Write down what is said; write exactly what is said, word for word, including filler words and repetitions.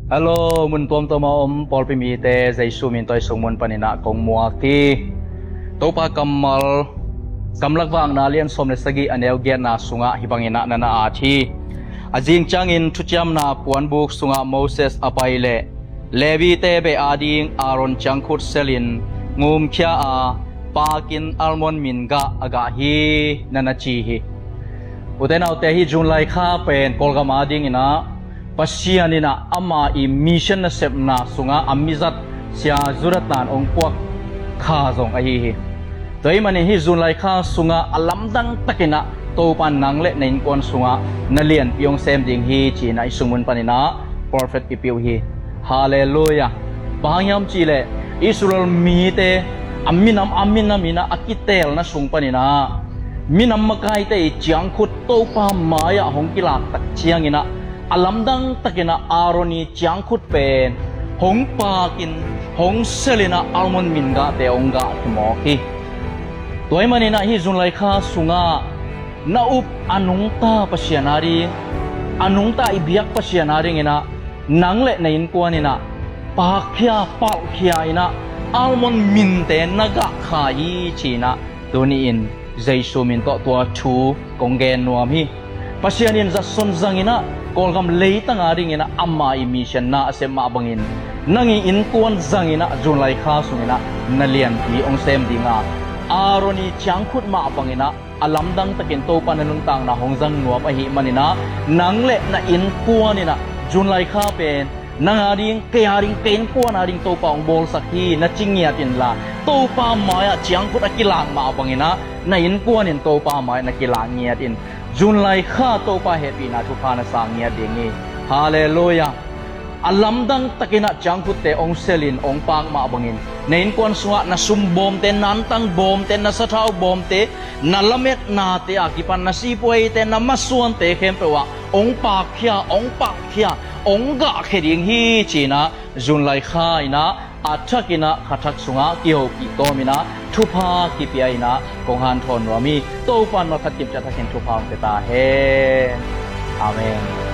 Hello, mun tuamtuam a om pawlpi mite Jesu min tawh i sung mun paninah kong muak hi. Topa kammal, Kamlak Vakna lian sawm le sagih a neu giatna sungah hih banginah na na at hi. A zing ciangin Thuciamna puanbuk sungah Moses a pai leh Levite beh ading Aaron ciangkhut selin ngumkhia a, pakin almond min gah a gah hi, na na ci hi. Ute naute, hih June lai kha pen Kawlgam adinginah Pasian inah ama i mission nasepna sungah a mizat Sia Judah tan hong puak kha zong ahi hi. Tua ahih manin hih June lai kha sungah a lamdang takinah Topa nang le na innkuan sungah na lianpi hong sem ding hi, ci-inah i sung mun paninah prophet kipia uh hi. Halleluiah. Bang hang hiam cihleh Israel mite a minam a minam inah a kiteelna sung paninah minam makaite i ciangkhut Topa mai-ah hong kilak tak cianginah a lamdang takinah Aaron i ciangkhut pen hong pakin hong selinah almond min gahte hong gah kimawk hi. Tua ahih maninah hih June lai kha sungah na up a nungta Pasian ading, a nungta i biak Pasian adinginah nang le na innkuan inah pakkhia palhkhia inah almond minte na gah kha hi, ci-inah tuni-in Jesu min tawh tua thu kong gen nuam hi. Pasian in zatson zanginah Kawlgam leitang adinginah ama i mission na a sem mah bangin nang i innkuan zanginah June lai kha sunginah na lianpi hong sem dinga, Aaron i ciangkhut mah banginah a lamdang takin Topa na nuntakna hong zang nuam ahih maninah nang le na innkuan inah June lai kha pen nang ading, kei ading, ka innkuan ading Topa hong bawlsak hi, na ci ngiat inla, Topa mai-ah ciangkhut a kilak mah banginah na innkuan in Topa mai-ah na kilak ngiat in. June lai kha Topa hehpihna thupha na sang ngiat ding hi. Halleluiah. A lamdang takinah ciangkhutte hong selin hong pak mah bangin na innkuan sungah na sum bawmte, na antang bawmte, na sathau bawmte, na lametnate a kipan na sipuaite, na masuante khempeuh ah hong pakkhia, hong palhkhia, hong gahkhia ding hi, ci-inah June lai kha inah a thakinah kha thak sungah kihopih kawminah thupha kipia inah kong hanthawn nuam hi. Topa in malkhat kim ciat thakin thupha hong pia ta hen. Amen.